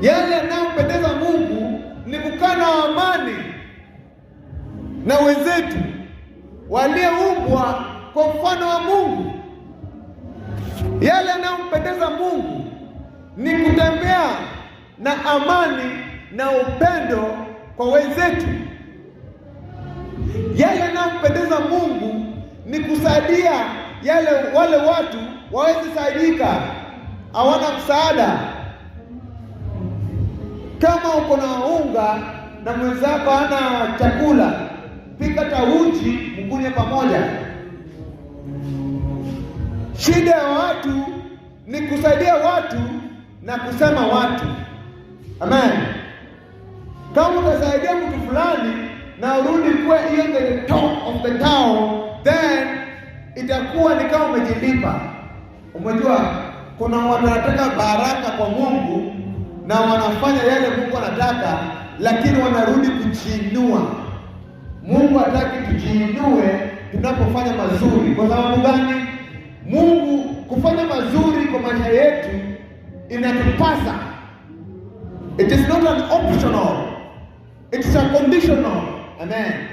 Yale yanayompendeza Mungu ni kukaa na amani na wenzetu walioumbwa kwa mfano wa Mungu. Yale yanayompendeza Mungu ni kutembea na amani na upendo kwa wenzetu. Yale yanayompendeza Mungu ni kusaidia wale watu waweze saidika, hawana msaada. Kama uko na unga na mwenzako hana chakula, pika tauji mkunywe pamoja. Shida ya watu ni kusaidia watu na kusema watu. Amen. Kama utasaidia mtu fulani na urudi kuwa hiyo the top of the town, then itakuwa ni kama umejilipa. Umejua kuna watu wanataka baraka kwa Mungu na wanafanya yale Mungu anataka, lakini wanarudi kujiinua. Mungu hataki tujiinue tunapofanya mazuri. Kwa sababu gani? Mungu kufanya mazuri kwa maisha yetu inatupasa. It is not an optional. It is a conditional. Amen.